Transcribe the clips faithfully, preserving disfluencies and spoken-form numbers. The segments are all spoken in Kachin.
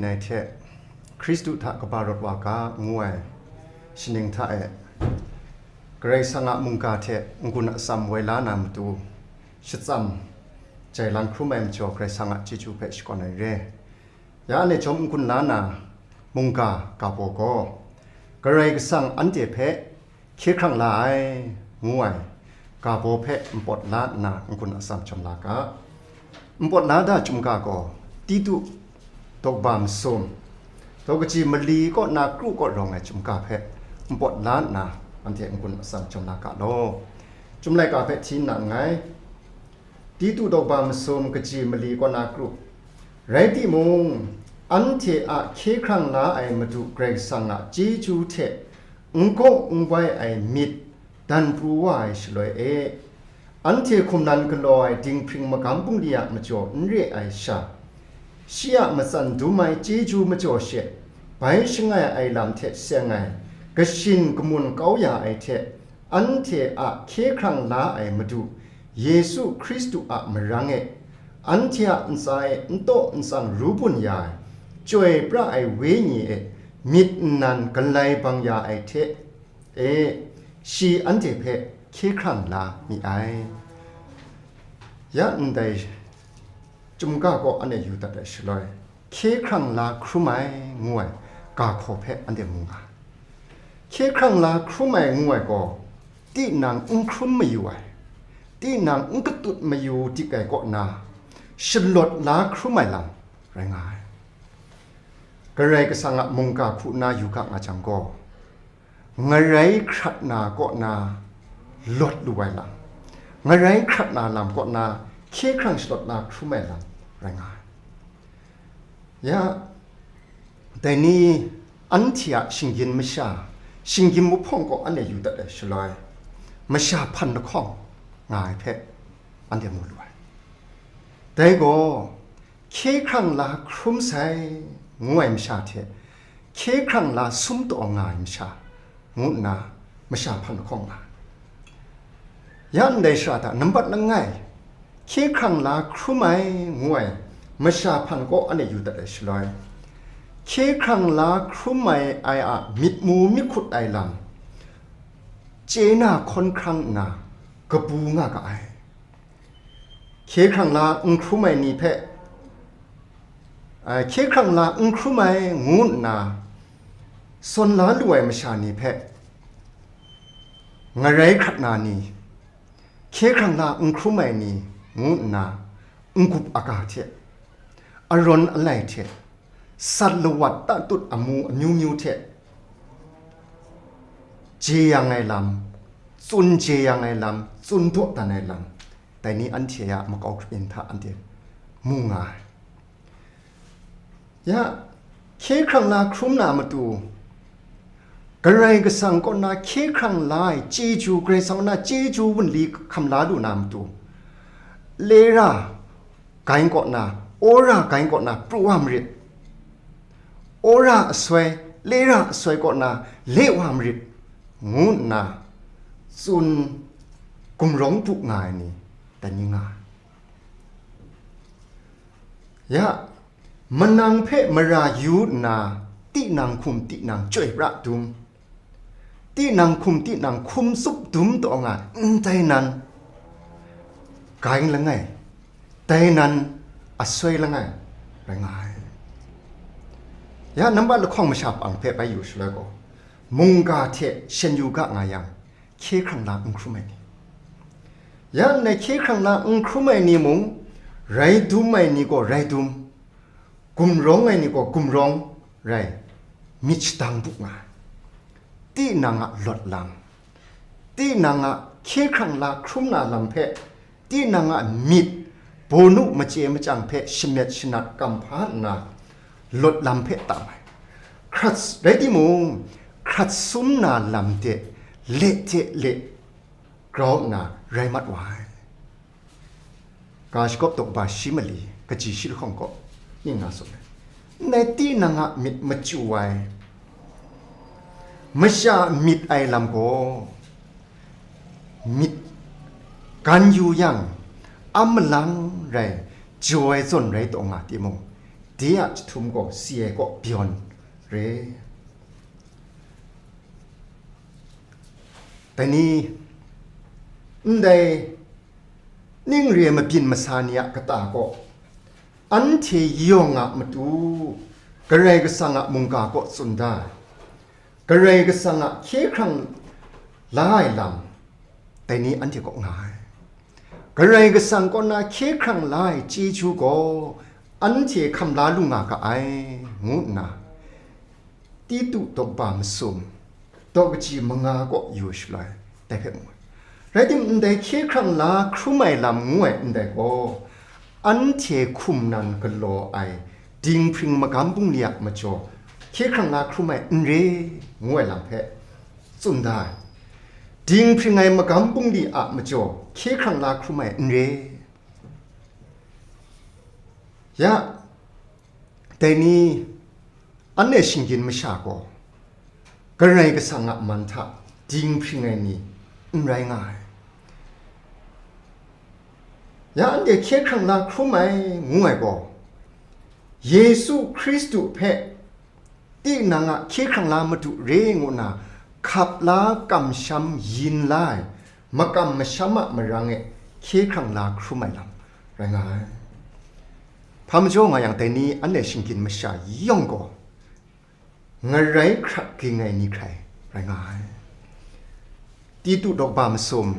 Ngai hte Hkristu hta kaba rawt wa ga ngu ai shaning hta e, Karai Kasang a mungga hte n-gun atsam woi la na matu shatsam jai lan hkrum ai majaw, Karai Kasang a chyeju hpe shakawn ai re. Ya anhte jawm n-gun la na mungga ga baw gaw, Karai Kasang anhte hpe hkye hkrang la ai, ngu ai ga baw hpe npawt la nna n-gun atsam jawm la ga. Npawt la da chyum ga gaw, Titu daw kaba masum, daw kaji mali kaw na kru kaw rawng ai chyum ga hpe npawt la nna, anhte n-gun atsam jawm la ga law. Chyum laika hpe hti nna nngai. Titu daw kaba masum, kaji mali kaw na kru. Rai timung, anhte a hkye hkrang la ai Madu Karai Kasang a chyeju hte n gaw n bai ai myit dan pru wa ai shaloi e, anhte hkum nan galaw ai dinghpring magam bungli a majaw n re ai sha, shi a matsan dum ai chyeju majaw she, bai shangai ai lam hte seng ai, kashin kamun kau ya ai hte, anhte a hkye hkrang la ai Madu Yesu Hkristu a marang e, anhte a ntsa e n taw n tsang ru bun ya ai, chyoi pra ai Wenyi e myit nnan galai bang ya ai hte e, shi anhte hpe hkye hkrang la mi ai. Ya ndai chyum ga kaw anhte yu dat ai shaloi, hkye hkrang la hkrum ai ngu ai ga hkaw hpe anhte mu nga. Hkye hkrang la hkrum ai ngu ai gaw, tinang n hkrum mayu ai, tinang n katut mayu dik ai kaw na, shalawt la hkrum ai lam rai nga ai. Karai Kasang a mungga hku na yu ga nga jang gaw, ngarai hkrat na kaw na lawt lu ai lam, ngarai hkrat na lam kaw na hkye hkrang shalawt na hkrum ai lam rai nga ai. Ya, dai ni anhte a shinggyim masha, shinggyim mahpawng kaw anhte yu dat ai shaloi, masha hpan lahkawng nga ai hpe anhte mu lu ai. Dai gaw, hkye hkrang la hkrum sai ngu ai masha hte, hkye hkrang la sum taw nga ai masha, ngu nna masha hpan lahkawng nga. Ya ndai shara hta nambat langai, hkye hkrang la hkrum ai ngu ai masha hpan kaw anhte yu dat ai shaloi, hkye hkrang la hkrum ai, ai a myit mu myit hkut ai lam, chye na hkawn hkrang nna kabu nga ga ai. Hkye hkrang la n hkrum ai ni hpe, a, hkye hkrang la n hkrum ai ngu nna sawn la lu ai masha ni hpe, ngarai hkrat na ni, hkye hkrang la n hkrum ai ni ngu nna n-gup aga hte, arawn alai hte, sat lawat tatut amu amyu myu hte jeyang ai lam, tsun jeyang ai lam, tsun dawdan ai lam, dai ni anhte a makau hkrum hta anhte mu nga ai. Ya, hkye hkrang la hkrum na matu, Karai Kasang kaw na hkye hkrang la ai chyeju, Karai Kasang kaw na chyeju wunli hkam la lu na matu, lera gai kaw na, wora gai kaw na pru wa marit, wora asoi, lera asoi kaw na le wa marit, ngu nna tsun gumrawng bu nga ai ni, dai ni nga ai. Ya, manang hpe mara yu nna, tinang hkum tinang chyoi pra dum, tinang hkum tinang hkum tsup dum taw nga ndai nan, gai langai, dai nan asoi langai rai nga ai. Ya, nambat lahkawng masha pang hpe bai yu shaloi gaw, mungga hte shen yu ga nga yang, hkye hkrang la n hkrum ai ni, ya ndai hkye hkrang la n hkrum ai ni mung, rai dum ai ni gaw rai dum, gumrawng ai ni gaw gumrawng rai, myit shadang bu nga ai. Tinang a lawt lam, tinang a hkye hkrang la hkrum na lam hpe, tinang a myit bawnu machye machyang hpe shamyet shanat kam hpa nna, lawt lam hpe tam ai. Hkrat, rai timung, hkrat sum na lam de le de le grau nna rai mat wa ai. Ga shagawp daw kaba shi mali, kaji shi lahkawng gaw, ning nga tsun ai. Ndai tinang a myit machyu ai, masha myit ai lam gaw, myit gan yu yang, a malang rai, jaw ai zawn rai taw nga timung, de a chyahtum gaw si ai kaw byawn re. Dai ni, ndai ning re ai mabyin masa ni a kata gaw, anhte yawng a matu Karai Kasang a mungga kaw tsun da ai, Karai Kasang a hkye hkrang la ai lam, dai ni anhte kaw nga ai. Karai Kasang kaw na hkye hkrang la ai chyeju gaw, anhte hkam la lu nga ga ai, ngu nna, Titu daw kaba masum, daw kaji manga kaw yu shaloi, dai hpe mu ai. Rai timung, ndai hkye hkrang la hkrum ai lam ngu ai ndai gaw, anhte hkum nan galaw ai dinghpring magam bungli a majaw, hkye hkrang la hkrum ai n re, ngu ai lam hpe tsun da ai. Dinghpring ai magam bungli a majaw, hkye hkrang la hkrum ai n re. Ya, dai ni, anhte shinggyim masha gaw, Karai Kasang a man hta dinghpring ai ni n rai nga ai. Ya, anhte hkye hkrang la hkrum ai, ngu ai gaw, Yesu Hkristu hpe tinang a hkye hkrang la madu re ngu nna hkap la kamsham yin la ai, makam masham a marang e hkye hkrang la hkrum ai lam rai nga ai. Hpa majaw nga yang, dai ni anhte shinggyim masha yawng gaw, ngarai hkrat ging ai ni hkrai rai nga ai. Titu daw kaba masum,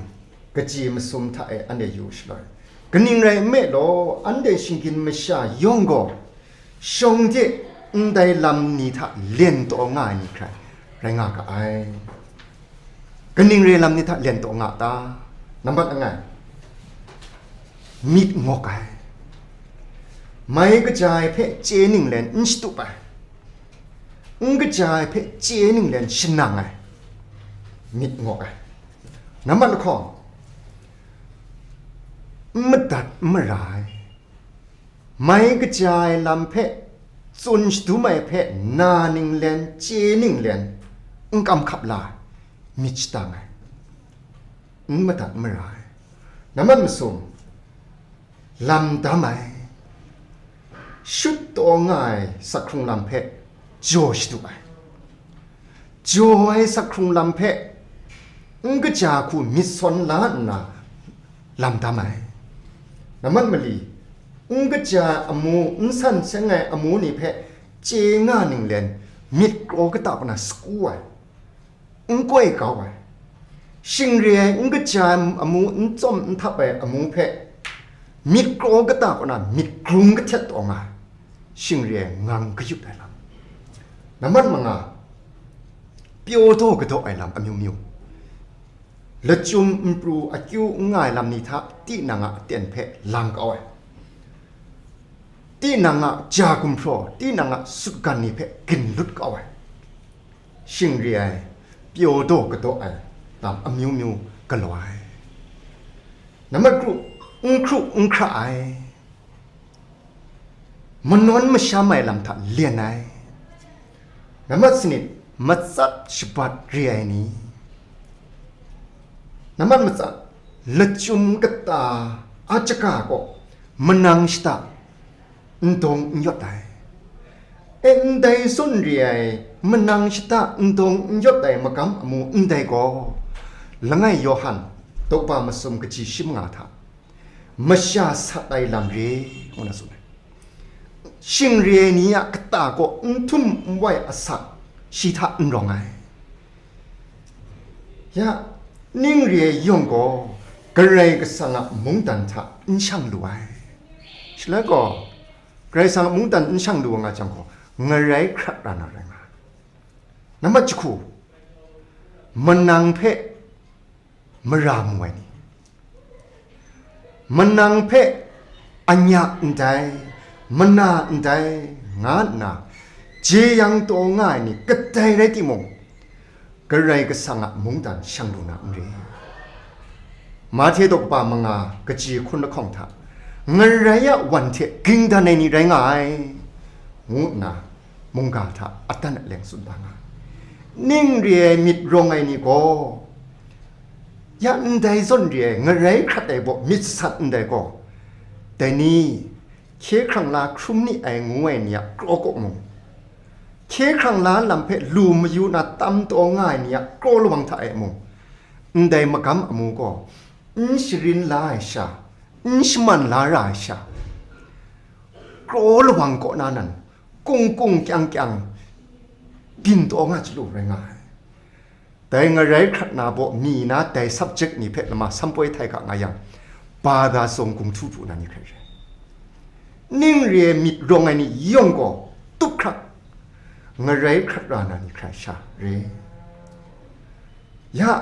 kaji masum hta e anhte yu shaloi, kaning rai nme law, anhte shinggyim masha yawng gaw, shawng de ndai lam ni hta len taw nga ai ni hkrai rai nga ga ai. Kaning re lam ni hta len taw nga ta? Nambat langai, myit ngawk ai, mai kaja ai hpe chye ninglen n shatup ai, n kaja ai hpe chye ninglen shanang ai, myit ngawk ai. Nambat lahkawng, n madat n mara ai, mai kaja ai lam hpe tsun shadum ai hpe na ninglen chye ninglen n kam hkap la ai, myit shatang ai, n madat n mara ai. Nambat masum, lam dam ai, shut taw nga ai sak hkrung lam hpe jaw shadu ai, jaw ai sak hkrung lam hpe n kaja hku myit sawn la nna lam dam ai. Nambat mali, n kaja ai amu, n san seng ai amu ni hpe chye nga ninglen myit kraw kata kaw na saku ai, n koi kau ai, shing re ai n kaja ai amu, n tsawm n htap ai amu hpe myit kraw kata kaw na myit grung kahtet taw nga ai, shing re ai ngang kayut ai lam. Nambat manga, pyaw daw kadaw ai lam amyu myu, lachyum npru akyu n nga ai lam ni hta tinang a aten hpe lang kau ai, tinang a ja gumhpraw, tinang a sutgan ni hpe ginlut kau ai, shing re ai, pyaw daw kadaw ai lam amyu myu galaw ai. Nambat kru, n hkru n hkra ai, manawn masham ai lam hta len ai. Nambat sanit, matsat shabat re ai ni. Nambat matsat, lachyum kata a chyaga gaw manang shata n dawng n yawt ai. E, ndai zawn re ai, manang shata n dawng n yawt ai magam amu ndai gaw, langai Yawhan daw kaba masum kaji shi manga hta, masha sat ai lam re, ngu na tsun ai. Shing re ai ni a kata kaw n htum n wai asak, shi hta n rawng ai. Ya, ning re ai yawng gaw, Karai Kasang a mungdan hta n shang lu ai. Shaloi gaw, Karai Kasang a mungdan n shang lu nga jang gaw, ngarai hkrat ra na rai nga ai. Nambat jahku, manang hpe mara mu ai ni, manang hpe anya ndai, mana ndai, nga nna jeyang taw nga ai ni kadai rai timung, Karai Kasang a mungdan shang lu na n re. Mahte daw kaba manga kaji hkun lahkawng hta, ngarai a wan hte ging dan ai ni rai nga ai, ngu nna mungga hta adan aleng tsun da nga ai. Ning re ai myit rawng ai ni gaw, ya ndai zawn re ai ngarai hkrat ai baw myit sat ndai gaw, dai ni, hkye hkrang la hkrum ni ai ngu ai ni a kraw kaw mung, hkye hkrang la lam hpe lu mayu na tam taw nga ai ni a kraw lawang hta e mung, ndai magam amu gaw n sharin la ai sha, n shaman la ra ai sha, kraw lawang kaw na nan kung kung kyang kyang byin taw nga chyalu rai nga ai. Dai ngarai hkrat na baw mi na dai subject ni hpe lama sampoi htai ga nga yang, ba da sawng kung htu pru na ni hkrai rai. Ning re ai myit rawng ai ni yawng gaw tup hkrak ngarai hkrat ra na ni hkrai sha re. Ya,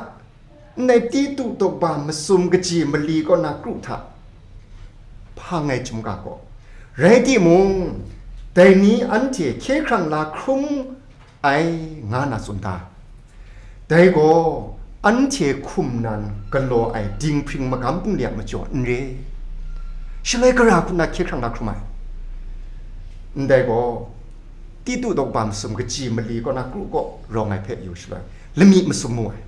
ndai Titu daw ba masum kaji mali kaw na kru hta hpang ai chyum ga gaw, rai timung, dai ni anhte hkye hkrang la hkrum ai nga na tsun da. Dai gaw anhte hkum nan galaw ai dinghpring magam bungli a majaw n re. Shaloi gara hku na hkye hkrang na hkrum ai. Ndai gaw, Titu daw ba masum kaji mali kaw na kru kaw rawng ai hpe yu shaloi, lami masum mu ai.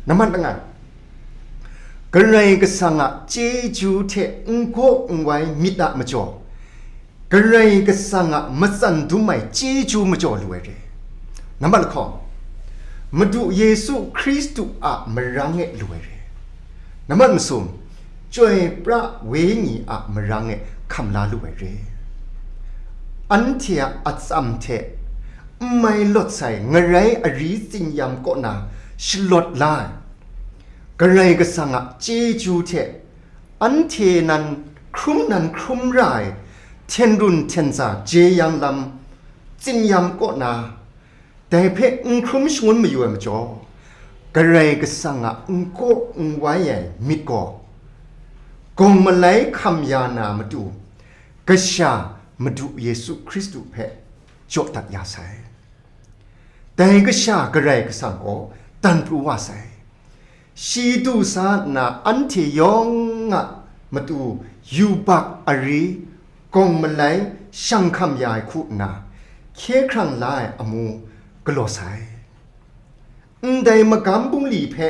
Nambat langai, Karai Kasang a chyeju hte n gaw n wai myit a majaw, Karai Kasang a matsan dum ai chyeju majaw lu ai re. Nambat lahkawng, Madu Yesu Hkristu a marang e lu ai re. Nambat masum, Chyoi pra Wenyi a marang e hkam la lu ai re. Anhte a atsam hte n mai lawt sai ngarai ari tsin-yam kaw na shalawt la ai, Karai Kasang a chyeju hte anhte nan hkrum nan hkrum ra ai hten run hten tsa jeyang lam tsin-yam kaw na, dai hpe n hkrum shangun mayu ai majaw, Karai Kasang a n kaw n wai ai myit gaw, gawng malai hkam ya na matu, kasha Madu Yesu Hkristu hpe jaw dat ya sai. Dai kasha Karai Kasang gaw dan pru wa sai. Shi du sa nna anhte yawng a matu yubak ari, gawng malai, shang hkam ya ai hku nna, hkye hkrang la ai amu galaw sai. Ndai magam bungli hpe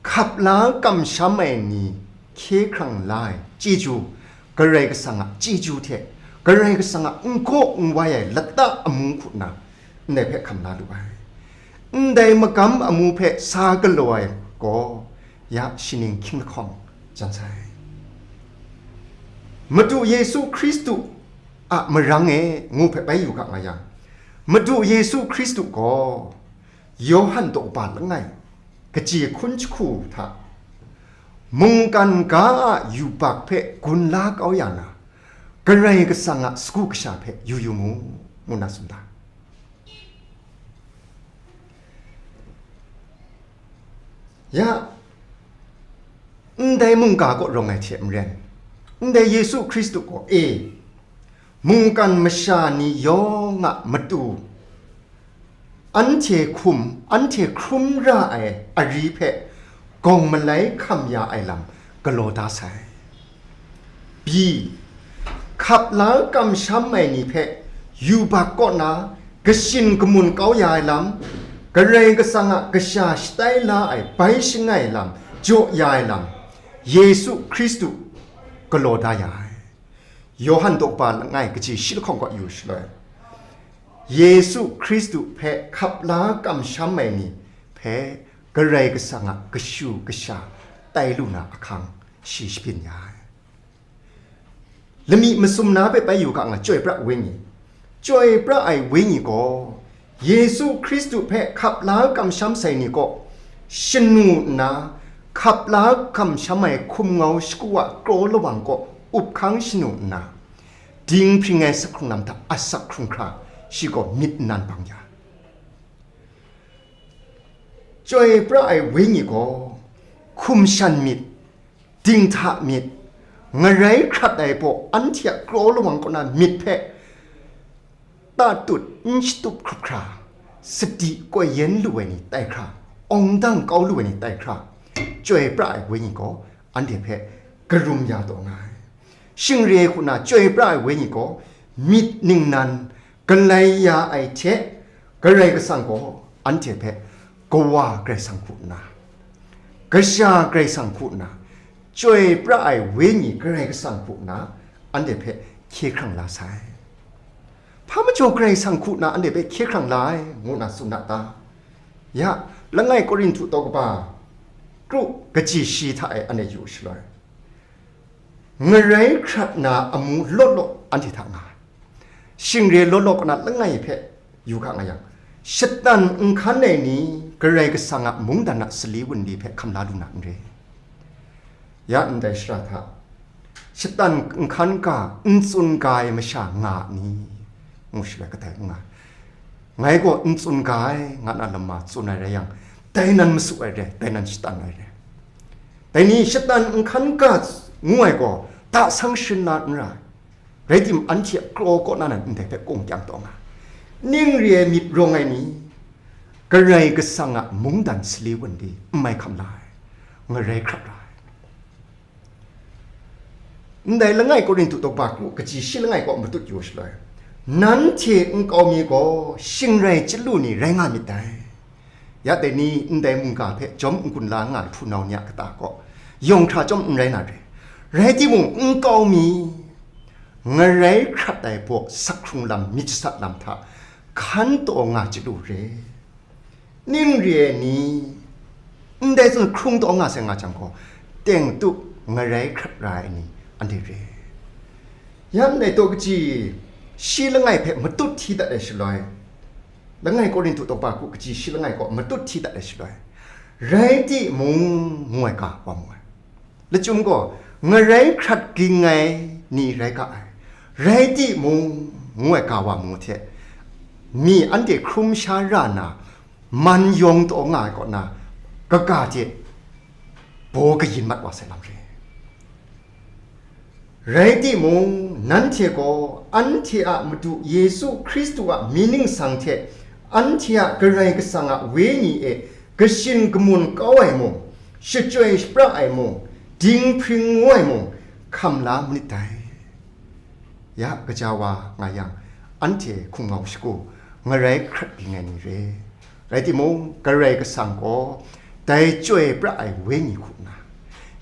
hkap la kamsham ai ni hkye hkrang la ai chyeju, Karai Kasang a chyeju hte Karai Kasang a n gaw n wai ai lata amu hku nna ndai hpe hkam la lu ai. Ndai magam amu hpe sa galaw ai gaw, ya shining hkying lahkawng jan sai. Madu Yesu Hkristu a marang e ngu hpe bai yu ga nga yang, Madu Yesu Hkristu gaw Yawhan daw ba langai, kaji hkun jahku hta, mungkan ga a yubak hpe gun la kau ya na, Karai Kasang a sagu kasha hpe yu yu mu, ngu na tsun da. Ya, ndai mungga kaw rawng ai hte maren, ndai Yesu Hkristu gaw, e, mungkan masha ni yawng a matu, anhte hkum, anhte hkrum ra ai ari hpe gawng malai hkam ya ai lam galaw da sai. Bi, hkap la kamsham ai ni hpe yubak kaw na kashin kamun kau ya ai lam, Karai Kasang a kasha shatai la ai bai shangai lam jaw ya ai lam, Yesu Hkristu galaw da ya ai. Yawhan daw ba langai kaji shi lahkawng kaw yu shaloi, Yesu Hkristu hpe hkap la kamsham ai ni hpe Karai Kasang a kashu kasha tai lu na ahkang shi shabyin ya ai. Lami masum na hpe bai yu ga nga, Chyoi pra ai Wenyi. Chyoi pra ai Wenyi gaw Yesu Hkristu hpe hkap la kamsham sai ni kaw shanu nna, hkap la kamsham ai hkum ngau shagu a kraw lawang kaw up hkang shanu nna, dinghpring ai sak hkrung lam hta asak hkrung hkra shi gaw myit nnan bang ya. Chyoi pra ai Wenyi gaw hkum shan myit, dinghta myit, ngarai hkrat ai baw anhte a kraw lawang kaw na myit hpe tatut n shatup hkrup hkra, sadi koi yen lu ai ni tai hkra, awng dang kau lu ai ni tai hkra, Chyoi pra ai Wenyi gaw anhte hpe karum ya taw nga ai. Shing re ai hku na Chyoi pra ai Wenyi gaw myit ningnan galai ya ai hte, Karai Kasang gaw anhte hpe Kawa Karai Kasang hku nna, Kasha Karai Kasang hku nna, Chyoi pra ai Wenyi Karai Kasang hku nna anhte hpe hkye hkrang la sai. Hpa majaw Karai Kasang hku na anhte hpe hkye hkrang la ai, ngu na tsun na ta? Ya, langai Korinhtu daw kaba kru kaji shi hta e anhte yu shaloi, ngarai hkrat na amu law law anhte hta nga ai. Shing re law law kaw na langai hpe yu ga nga yang, shatan n hkan ai ni Karai Kasang a mungdan a sali wunli hpe hkam la lu na n re. Ya ndai shara hta, shatan n hkan ga, n tsun ga ai masha nga a ni? Ngu shaloi kadai n nga ai. Ngai gaw n tsun ga ai, nga na lama tsun ai rai yang, dai nan masu ai re, dai nan shatan ai re. Dai ni shatan n hkan ga ngu ai gaw, da sang sharin na n ra ai. Rai timung, anhte a kraw kaw na nan ndai hpe kung kyang taw nga ai. Ning re ai myit rawng ai ni, Karai Kasang a mungdan sali wunli n mai hkam la ai, ngarai hkrat ra ai. Ndai langai Korinhtu daw kaba kru kaji shi langai kaw matut yu shaloi, nanhte nkau mi gaw shing rai chyalu ni rai nga myit dai. Ya dai ni ndai mungga hpe jawm n-gun la nga ai hpunau ni a kata gaw yawng hkra chyawm n rai na re. Rai timung, nkau mi ngarai hkrat ai baw sak hkrung lam, myit sat lam hta hkan taw nga chyalu re. Ning re ai ni, ndai zawn hkrung taw nga sai nga jang gaw, teng tup ngarai hkrat ra ai ni anhte re. Ya ndai daw kaji shi langai hpe matut hti dat ai shaloi, langai Korinhtu daw kaba kru kaji shi langai kaw matut hti dat ai shaloi, rai timung, ngu ai ga wa mu ai. Lachyum gaw, ngarai hkrat ging ai ni rai ga ai, rai timung, ngu ai ga wa mu hte, mi anhte hkrum sha ra na, man yawng taw nga ai kaw na, kaga hte baw kayin mat wa sai lam re. Rai timung, nanhte gaw anhte a Madu Yesu Hkristu a mying ningsang hte anhte a Karai Kasang a Wenyi e kashin kamun kau ai mung, shachyoi shapra ai mung, dinghpring ngu ai mung, hkam la manit dai. Ya, gaja wa nga yang, anhte hkungau shagu, ngarai hkrat ging ai ni re. Rai timung, Karai Kasang gaw dai Chyoi pra ai Wenyi hku nna,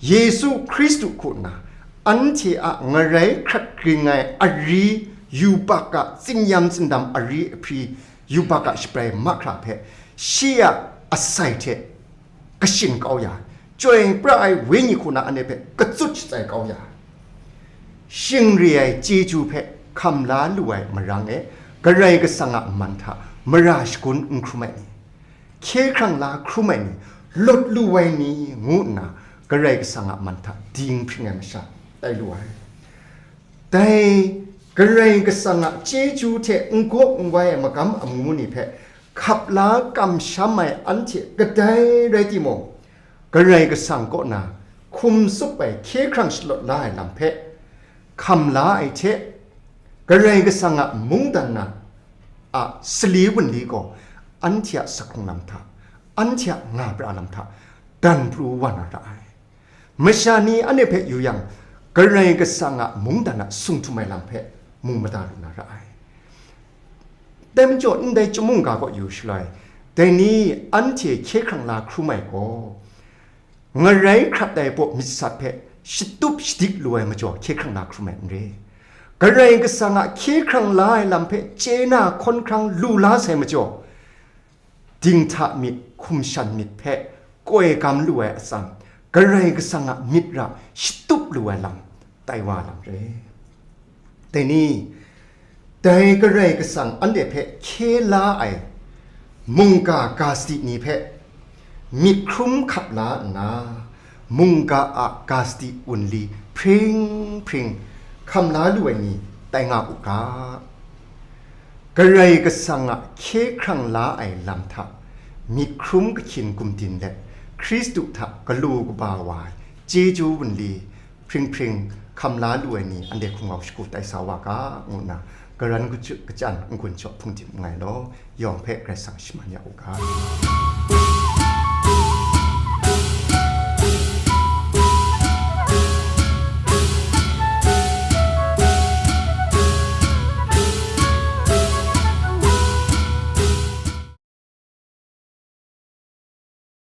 Yesu Hkristu hku nna, anhte a ngarai hkrat ging ai ari, yubak a tsinyam tsindam ari ahpri, yubak a shabrai mahkra hpe shi a asai hte kashin kau ya ai, Chyoi pra ai Wenyi hku na anhte hpe katsut shatsai kau ya ai, shing re ai chyeju hpe hkam la lu ai marang e, Karai Kasang a man hta mara shagun n hkrum ai ni, hkye hkrang la hkrum ai ni, lawt lu ai ni, ngu nna Karai Kasang a man hta dinghpring ai masha tai lu ai. Dai Karai Kasang a chyeju hte n gaw n wai ai magam amu ni hpe hkap la kamsham ai anhte kadai rai timung, Karai Kasang kaw na hkum tsup ai hkye hkrang shalawt la ai lam hpe hkam la ai hte, Karai Kasang a mungdan na a sali wunli gaw anhte a sak hkrung lam hta, anhte a nga pra lam hta dan pru wa na ra ai. Masha ni anhte hpe yu yang, Karai Kasang a mungdan a sung htum ai lam hpe mu mada lu na ra ai. Dai majaw, ndai chyum mungga kaw yu shaloi, dai ni anhte hkye hkrang la hkrum ai gaw, ngarai hkrat ai baw myit sat hpe shatup shadik lu ai majaw hkye hkrang la hkrum ai n re. Karai Kasang a hkye hkrang la ai lam hpe chye na hkawn hkrang lu la sai majaw, dinghta myit, hkum shan myit hpe koi gam lu ai atsam, Karai Kasang a myit ra shatup lu ai lam tai wa lam re. Dai ni, dai Karai Kasang anhte hpe hkye la ai mungga ga sadi ni hpe myit hkrum hkap la nna, mungga a ga sadi wunli hpring hpring hkam la lu ai ni tai nga u ga. Karai Kasang a hkye hkrang la ai lam hta myit hkrum kahkyin gumdin let, Hkristu hta galu kaba wa ai chyeju wunli hpring hpring hkam la lu ai ni anhte hkungau shagu tai sa wa ga, ngu nna karan kachyu-, kachyan n-gun jaw hpungdim n-gai law, yawng hpe Karai Kasang shaman ya u ga.